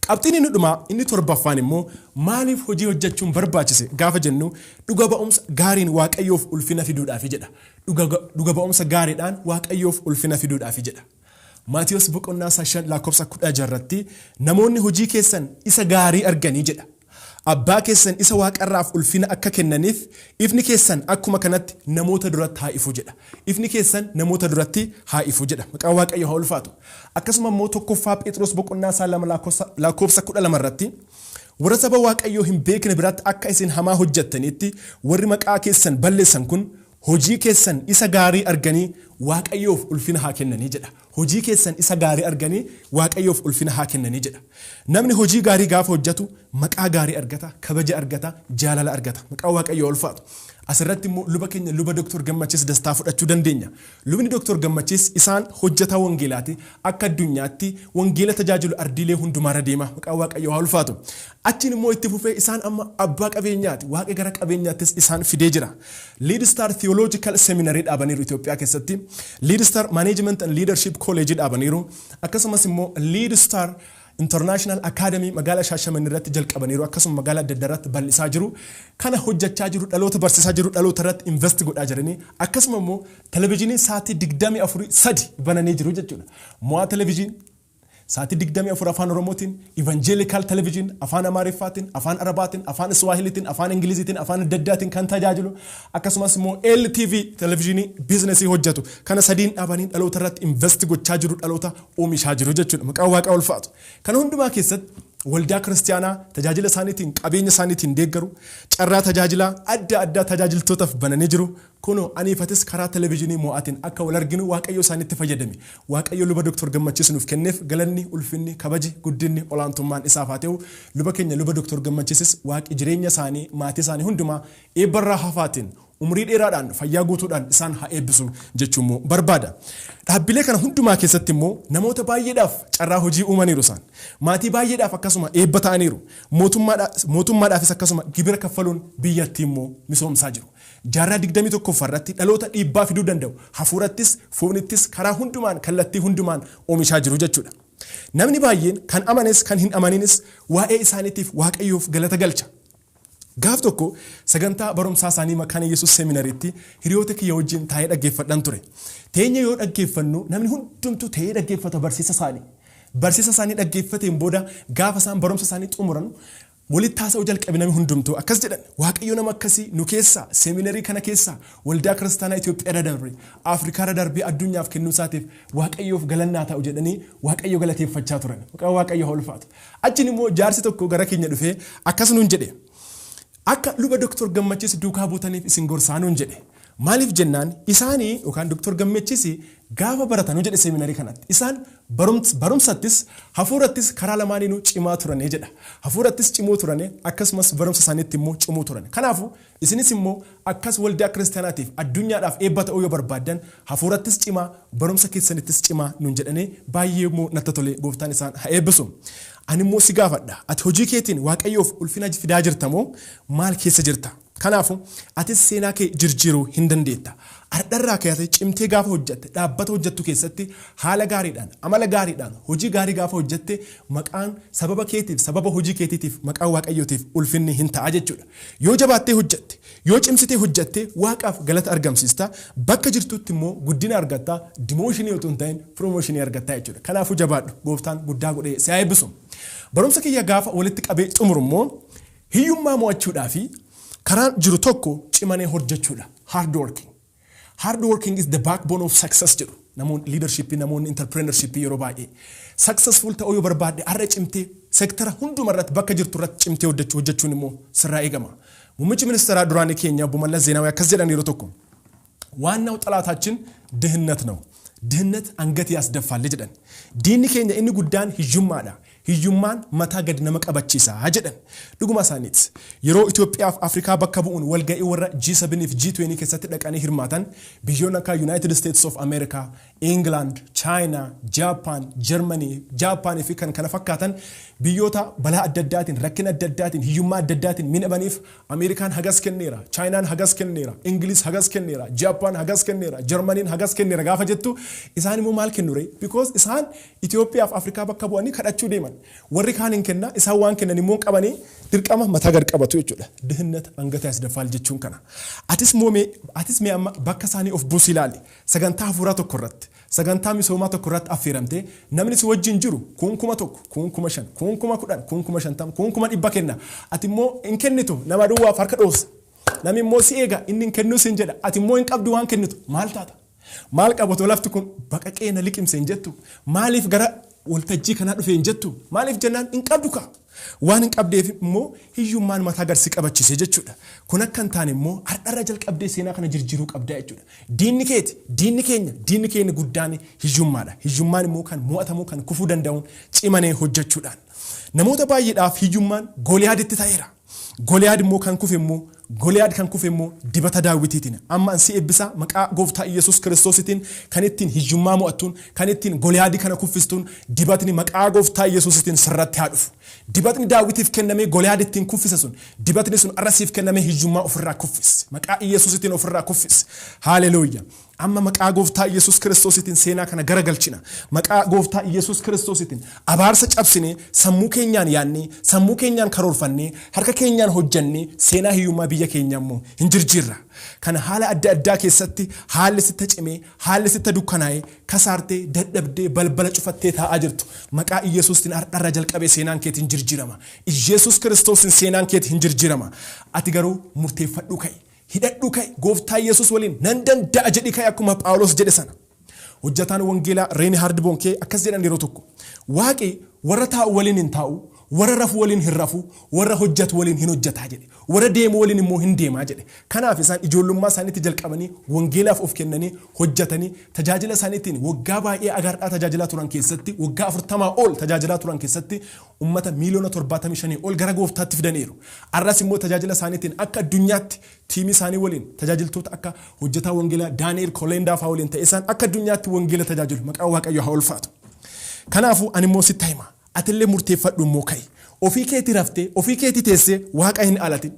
Qabxiin inni dhumaa inni torbaffaan immoo maaliif hojii hojjechuun barbaachise gaafa jennu, dhuga ba'umsa gaariin Waaqayyoof ulfina fiduudhaafi jedha. Dhuga ba'umsa gaariidhaan Waaqayyoof ulfina fiduudhaafi jedha. Maatiyos boqonnaa isaa 5 lakkoofsa 16 irratti namoonni hojii keessan isa gaarii arganii jedha. Abbaa keessan isa waaqarraaf ulfina akka kennaniif ifni keessan akkuma kanatti namoota duratti haa ifu jedha. Ifni keessan namoota duratti haa ifu jedha. Maqaan Waaqayyoo haa ulfaatu. Akkasuma immoo 1ffaa Phexros boqonnaa isaa 2 lakkoofsa 12 irratti, warra saba Waaqayyoo hin beekne biratti akka isin hamaa hojjettanitti warri maqaa keessan balleessan kun hojii keessan isa gaarii arganii Waaqayyoof ulfina haa kennanii jedha. Hojii keessan isa gaarii arganii Waaqayyoof ulfina haa kennanii jedha. Namni hojii gaarii gaafa hojjetu maqaa gaarii argata, kabaja argata, jaalala argata. Maqaan Waaqayyoo ulfaatu. Asirratti immoo luba keenya luba Dr. Gammachiis Dastaa fudhachuu dandeenya. Lubni Dr. Gammachiis isaan hojjetaa wangeelaati. Akka addunyaatti wangeela tajaajilu, ardiilee hundumaarra deema. Maqaan Waaqayyoo haa ulfaatu. Achiin immoo itti fufee isaan amma abbaa qabeenyaati. Waaqa gara qabeenyaattis isaan fidee jira. Lead Star Theological Seminary dhaabaniiru Itoophiyaa keessatti. Lead Star Management and Leadership College dhaabaniiru. Akkasumas immoo Lead Star International Academy magaalaa Shaashamannee irratti jalqabaniiru. Akkasuma magaalaa adda addaa irratti bal'isaa jiru. Kana hojjechaa jiru, dhaloota barsiisaa jiru, dhaloota irratti invest godhaa jiranii. Akkasuma immoo televezyiinii sa'aatii 24 sadi bananii jiru jechuudha. Mo'aa televezyiin Sa'aatii 24 afaan Oromootiin, Evangelical Television afaan Amaariffaatiin, afaan Arabaatiin, afaan Iswaahiliitiin, afaan Ingiliziitiin, afaan adda addaatiin kan tajaajilu, akkasumas immoo LTV televizyinii biizinasii hojjetu. Kana sadiin dhaabanii dhaloota irratti invest gochaa jiru, dhaloota oomishaa jiru jechuudha. Maqaan Waaqaa ulfaatu. Kana hundumaa keessatti waldaa kiristaanaa tajaajila isaaniitiin, qabeenya isaaniitiin deeggaru, carraa tajaajilaa adda addaa tajaajiltootaaf bananii jiru. Kunoo aniifatis karaa televizyinii mo'aatiin akka wal arginu Waaqayyo isaanitti fayyadame. Waaqayyo luba Dr. Gammachiis nuuf kenneef galanni, ulfinni, kabaji, guddinni, olaantummaan isaaf haa ta'u. Luba keenya luba Dr. Gammachiisis Waaqi jireenya isaanii, maatii isaanii hundumaa eebbarraa hafaatiin, umurii dheeraadhaan, fayyaa guutuudhaan isaan haa eebbisu jechuun immoo barbaada. Dhaabbilee kana hundumaa keessatti immoo namoota baay'eedhaaf carraa hojii uumaniiru isaan. Maatii baay'eedhaaf akkasuma eebba ta'aniiru. Mootummaadhaafis akkasuma gibira kaffaluun biyyattii immoo misoomsaa jiru. Jaarraa 21ffaa irratti dhaloota dhiibbaa fiduu danda'u hafuurattis, foonittis, karaa hundumaan, kallattii hundumaan oomishaa jiru jechuudha. Namni baay'een kan amanes kan hin amaninis waa'ee isaaniitiif Waaqayyoof galata galcha. Gaaf tokko sagantaa barumsaa isaanii Makaana Yesuus seminariitti hiriyoota kiyya wajjin taa'ee dhaggeeffadhan ture. Teenya yoo dhaggeeffannu namni hundumtuu ta'ee dhaggeeffata barsiisa isaanii. Barsiisa isaanii dhaggeeffateen booda gaafa isaan barumsa isaanii xumuran walitti haasa'uu jalqabe namni hundumtuu. Akkas jedhan: "Waaqayyo nama akkasii nu keessaa, seminarii kana keessaa, waldaa kiristaanaa Itoophiyaa irra darbe, Afrikaa irra darbee addunyaaf kennuu isaatiif Waaqayyoof galannaa ta'u" jedhanii Waaqayyo galateeffachaa turan. Maqaan Waaqayyo haa ulfaatu. Achiin immoo jaarsi tokko gara keenya dhufee akkas nuun jedhe: "Akka luba Dr. Gammachiis duukaa buutaniif isin gorsaa" nuun jedhe. Maaliif jennaan, isaanii yookaan Dr. Gammachiis gaafa baratanuu jedhe seminarii kanatti isaan barumsattis hafuurattis karaa lamaaniinuu cimaa turanii jedha. Hafuurattis cimoo turane, akkasumas barumsa isaaniitti immoo cimoo turan. Kanaafuu isinis immoo akkas waldaa kiristaanaatiif addunyaadhaaf eebba ta'uu yoo barbaaddan hafuurattis cimaa, barumsa keessanittis cimaa nuun jedhanii baay'ee immoo natti tole. Gooftaan isaan haa eebbisu. Ani immoo si gaafadha. Ati hojii keetiin Waaqayyoof ulfina fidaa jirta moo maal keessa jirta? Kanaafuu atis seenaa kee jijjiiruu hin dandeetta. Ardharraa kaatee cimtee gaafa hojjatte, dhaabbata hojjettu keessatti haala gaariidhaan, amala gaariidhaan, hojii gaarii gaafa hojjette, maqaan sababa keetiif, sababa hojii keetiitiif maqaan Waaqayyootiif ulfinni hin ta'a jechuudha. Yoo jabaattee hojjette, yoo cimsitee hojjette, Waaqaaf galata argamsiista. Bakka jirtutti immoo guddina argatta. Demotion otoo hin ta'in promotion argatta jechuudha. Kanaafuu jabaadhu, gooftaan guddaa godhee si haa eebbisu. Barumsa kiyya gaafa walitti qabee xumuru immoo hiyyummaa mo'achuudhaa fi karaan jiru tokko cimanii hojjechuudha. Hard working. "Hard working is the backbone of success" jedhu. Namoonni leadership, namoonni entrepreneurship yeroo baay'ee. Successful ta'uu yoo barbaadde har'a cimtee sektara hunduma irratti, bakka jirtu irratti cimtee hojjechuun immoo sirraa eegama. Muummichi ministeeraa duraanii keenya obbo Mallas Zeenaawii akkas jedhan yeroo tokko: "ዋናው ጠላታችን ድህነት ነው። ድህነት አንገት ያስደፋል" jedhan. Diinni keenya inni guddaan hiyyummaadha. Hiyyummaan mataa gad nama qabachiisa jedhan. Dhuguma isaaniiti. Yeroo Itoophiyaaf Afrikaa bakka bu'uun walga'ii warra G7 fi G20 keessatti dhaqanii hirmaatan, biyyoonni akka United States of America, England, China, Japan, Germany, Japan fi kan kana fakkaatan biyyoota balaa adda addaatiin, rakkina adda addaatiin, hiyyummaa adda addaatiin miidhamaniif Ameerikaan hagas kenneera, Chaayinaan hagas kenneera, Ingiliz hagas kenneera, Japan hagas kenneera, Germaniin hagas kenneera gaafa jettu, isaan immoo maal kennu ree? Because isaan Itoophiyaaf Afrikaa bakka bu'anii kadhachuu deeman. Warri kaan hin kenna, isaan waan kennan immoo qabanii dirqama mataa gad qabatu jechuudha. ድህነት አንገት ያስደፋል jechuun kana. Atis moomee, atis mee amma bakka isaanii of buusii ilaali. Sagantaa hafuuraa tokko irratti, sagantaa misoomaa tokko irratti affeeramtee namni si wajjin jiru kun 1000, kun 5000, kun 10,000, kun 50,000, kun 100,000 kenna. Ati immoo hin kennitu, nama duwwaaf harka dhoosa. Namni immoo si eega, inni hin kennuu siin jedha. Ati immoo hin qabdu waan kennitu, maal taata? Maal qabatu lafti kun baqaqee na liqimse hin jettu? Maaliif gara waltajjii kanaa dhufe hin jettu? Maaliif jennaan hin qabdu kaa. Waan hin qabdeef immoo hiyyummaan mataa garsi qabachiise jechuudha. Kun akka hin taane immoo har'arra jalqabdee seenaa kana jijjiiruu qabdaa jechuudha. Diinni keeti, diinni keenya, diinni keenya guddaan hiyyummaadha. Hiyyummaan immoo kan mo'atamuu, kan kufuu danda'uun cimanee hojjechuudhaan. Namoota baay'eedhaaf hiyyummaan Gooliyaaditti ta'eera. Goliyaad immoo kan kufe immoo, Goliyaad kan kufe immoo dibata Daawitiitiin. Amma ansi eebbisaa maqaa gooftaa Iyyasuus Kiristoositiin, kan ittiin hiyyummaa mo'attuun, kan ittiin Goliyaadii kana kuffistuun, dibatni maqaa gooftaa Iyyasuusitiin sirratti haa dhufu. Dibatni Daawitiif kennamee Goliyaad ittiin kuffise sun, dibatni sun arra siif kennamee hiyyummaa ofirraa kuffisi. Maqaa Iyyasuusitiin ofirraa kuffisi. Haaleluuyaa. Amma maqaa gooftaa Yesuus Kiristoositiin seenaa kana garagalchina. Maqaa gooftaa Yesuus Kiristoositiin abaarsa cabsinee, sammuu keenyaan yaadnee, sammuu keenyaan karoorfannee, harka keenyaan hojjannee seenaa hiyyummaa biyya keenyaa immoo hin jirjiirra. Kana haala adda addaa keessatti haalli sitta cimee, haalli sitta dukkanaa'ee, kasaartee, dadhabdee, balbala cufattee taa'aa jirtu. Maqaa Iyesuustiin har'arra jalqabee seenaan keetiin jirjiirama. Iyesuus Kiristoosiin seenaan keetiin hin jirjiirama. Ati garuu murteeffadhuu ka'i. Hidhadhuu ka'i. Gooftaa Yesuus waliin nan danda'a jedhi ka'i akkuma Phaawulos jedhe sana. Hojjataan wangeelaa Reinhard Bonkee akkas jedhan yeroo tokko. Waaqi warra taa'u waliin hin taa'u, warra rafu waliin hin rafu, warra hojjatu waliin hin hojjataa jedhe. Warra deemu waliin immoo hin deemaa jedhe. Kanaaf isaan ijoollummaa isaaniitti jalqabanii wangeelaaf of kennanii hojjatanii tajaajila isaaniitiin waggaa baay'ee agaardhaa tajaajilaa turan keessatti, waggaa 40 ol tajaajilaa turan keessatti ummata miiliyoona 75 ol gara gooftaatti fidaniiru. Arras immoo tajaajila isaaniitiin akka addunyaatti tiimii isaanii waliin tajaajiltoota akka hojjetaa wangeelaa Daani'el Koleendaa fa'aa waliin ta'e isaan akka addunyaatti wangeela tajaajilu. Maqaan Waaqayyoo haa ulfaatu. Kanaafuu ani immoo sitti hima. Atillee murteeffadhu immoo ka'i. Ofii keetii raftee, ofii keetii teessee Waaqa hin alatin.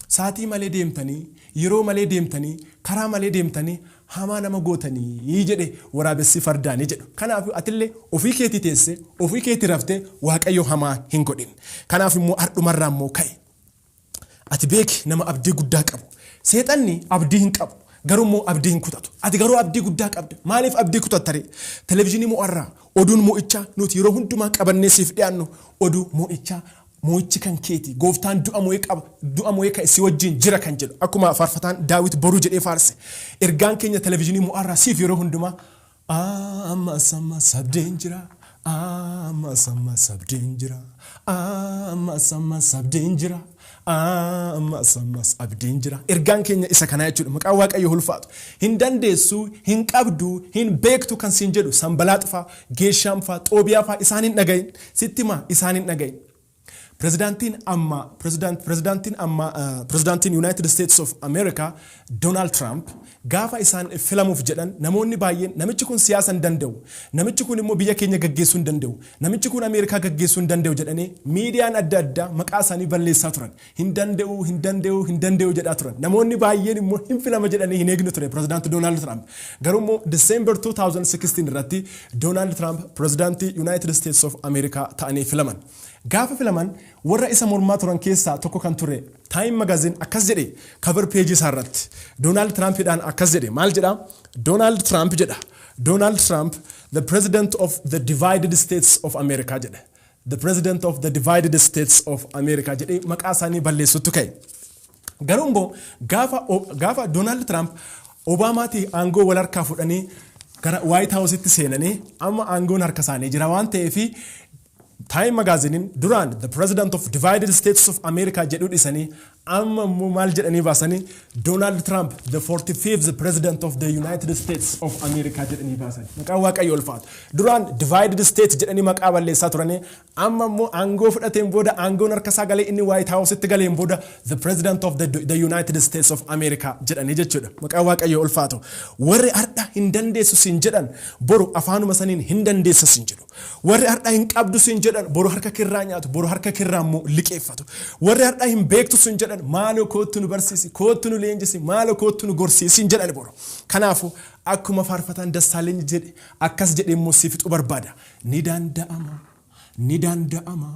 Saatii malee deemtanii, yeroo malee deemtanii, karaa malee deemtanii hamaa nama gootanii jedhe waraabessi fardaanii jedhu. Kanaafuu atillee ofii keetii teessee, ofii keetii raftee Waaqayyo hamaa hin godhin. Kanaaf immoo hardhumarraa immoo ka'i. Ati beeki nama abdii guddaa qabu. Seexanni abdii hin qabu. Garuu immoo abdii hin kutatu. Ati garuu abdii guddaa qabda. Maaliif abdii kutatta ree? Televezyiinii mo'arraa oduun mo'ichaa nuti yeroo hundumaa qabannee siif dhiyaannu oduu mo'ichaa, mo'ichi kan keeti. Gooftaan du'a mo'ee qaba. Du'a mo'ee ka'e si wajjin jira kan jedhu. Akkuma faarfataan Daawit boruu jedhee faarse. Ergaan keenya televezyiinii mo'arraa siif yeroo hundumaa ammas ammas abdiin jira. Ammas ammas abdiin jira. Ammas ammas abdiin jira. Ammas ammas abdiin jira. Ergaan keenya isa kanaa jechuudha. Maqaan Waaqayyoo ulfaatu. Hin dandeessu, hin qabdu, hin beektu kan siin jedhu Sanbalaax fa'aa, Geeshaam fa'aa, Xoobiyaa fa'aa isaan hin dhagayin. Sitti himaa, isaan hin dhagayin. Pirezidaantiin amma pirezidaantiin amma pirezidaantiin United States of America Donald Trump gaafa isaan filamuuf jedhan namoonni baay'een namichi kun siyaasa hin danda'u, namichi kun immoo biyya keenya gaggeessuu hin danda'u, namichi kun Ameerikaa gaggeessuu hin danda'u jedhanii miidiyaan adda addaa maqaa isaanii balleessaa turan. Hin danda'u, hin danda'u, hin danda'u jedhaa turan. Namoonni baay'een immoo hin filama jedhanii hin eegnu ture pirezidaantii Donald Trump. Garuu immoo December 2016 irratti Donald Trump pirezidaantii United States of America ta'anii filaman. Gaafa filaman warra isa mormaa turan keessaa tokko kan ture Time Magazine akkas jedhe cover page isaa irratti. Donald Trumpidhaan akkas jedhe. Maal jedha? Donald Trump jedha. Donald Trump, the president of the divided states of America jedhe. The president of the divided states of America jedhee maqaa isaanii balleessutti ka'e. Garuu immoo gaafa Donald Trump Obaamaatii aangoo wal harkaa fudhanii gara White House'itti seenanii amma aangoon harka isaanii jira waan ta'eef Time Magazine'n duraan the president of divided states of America jedhuu dhisanii amma immoo maal jedhanii baasanii Donald Trump the 45th president of the United States of America jedhanii baasan. Maqaan Waaqayyo ulfaatu. Duraan divided states jedhanii maqaa balleessaa turanii amma immoo aangoo fudhateen booda aangoon harka isaa galee inni White House'itti galeen booda the president of the United States of America jedhanii jechuudha. Maqaan Waaqayyo ulfaatu. Warri har'a hin dandeessu siin jedhan boru afaanuma saniin hin dandeessa siin jedhu. Warri har'a hin qabdu siin jedhan boru harka kirraa nyaatu, boru harka kirraa immoo liqeeffatu. Warri har'a hin beektu siin jedhan maaloo koottu nu barsiisi, koottu nu leenjisi, maaloo koottu nu gorsiisi hin jedhan boru. Kanaafuu akkuma faarfataan Dassaaleny jedhe akkas jedhee immoo si fixuu barbaada. Ni danda'ama, ni danda'ama,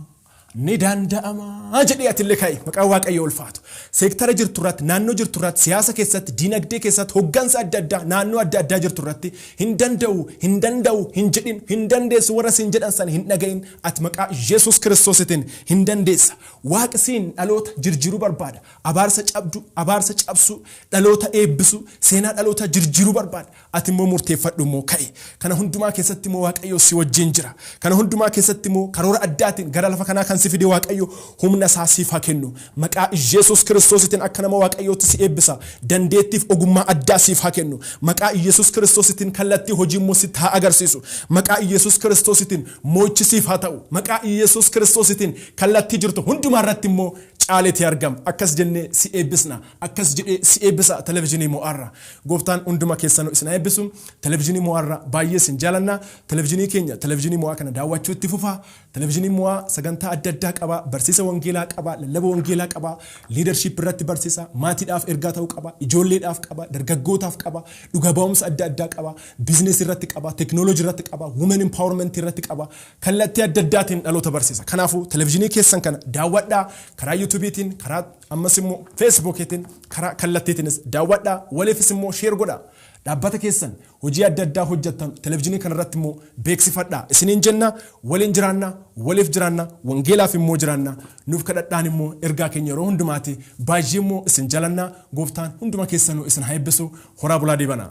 ni danda'ama jedhee atillee ka'i. Maqaan Waaqayyoo ulfaatu. Seektara jirtu irratti, naannoo jirtu irratti, siyaasa keessatti, diinagdee keessatti, hoggansa adda addaa, naannoo adda addaa jirtu irratti hin danda'u, hin danda'u, hin jedhin, hin dandeessu warra siin jedhan sana hin dhaga'in. Ati maqaa Yesuus Kiristoositiin hin dandeessa. Waaqi siin dhaloota jirjiiruu barbaada. Abaarsa cabdu, abaarsa cabsu, dhaloota eebbisu, seenaa dhaloota jirjiiruu barbaada. Ati immoo murteeffadhu immoo ka'i. Kana hundumaa keessatti immoo Waaqayyo si wajjin jira. Kana hundumaa keessatti immoo karoora addaatiin gara lafa kanaa kan si fide Waaqayyo humna isaa siif haa kennu. Maqaa Yesuus Kiristoositiin akka nama Waaqayyootti si eebbisa. Dandeettiif ogummaa addaa siif haa kennu. Maqaa Yesuus Kiristoositiin kallattii hojii immoo sitti haa agarsiisu. Maqaa Yesuus Kiristoositiin mo'ichi siif haa ta'u. Maqaa Yesuus Kiristoositiin kallattii jirtu hundumaa irratti immoo Caaleetii argama. Akkas jennee si eebbisna. Akkas jedhee si eebbisa Televezyiinii Mo'aarra. Gooftaan hunduma keessanuu isin haa eebbisu. Televezyiinii Mo'aarra baay'ee isin jaalanna. Televezyiinii keenya Televezyiinii Mo'aa kana daawwachuu itti fufaa. Televezyiinii Mo'aa sagantaa adda addaa qaba. Barsiisa wangeelaa qaba. Lallaba wangeelaa qaba. Leadership irratti barsiisa. Maatiidhaaf ergaa ta'uu qaba. Ijoolleedhaaf qaba. Dargaggootaaf qaba. Dhuga ba'umsa adda addaa qaba. Business irratti qaba. Teknooloojii irratti qaba. Women empowerment irratti qaba. Kallattii adda addaatiin dhaloota barsiisa. Kanaafuu televezyiinii keessan kana daawwadhaa. Karaa YouTubeiitiin, karaa ammas immoo Facebookiitiin, karaa kallattiitiinis daawwadhaa. Waliifis immoo share godhaa. Dhaabbata keessan hojii adda addaa hojjettan televezyiinii kanarratti immoo beeksifadhaa. Isiniin jenna, waliin jiraanna, waliif jiraanna, wangeelaaf immoo jiraanna. Nuuf kadhadhaan immoo ergaa keenya yeroo hundumaati. Baay'ee immoo isin jalanna. Gooftaan hunduma keessanuu isin haa eebbisu. Horaa bulaa deebanaa.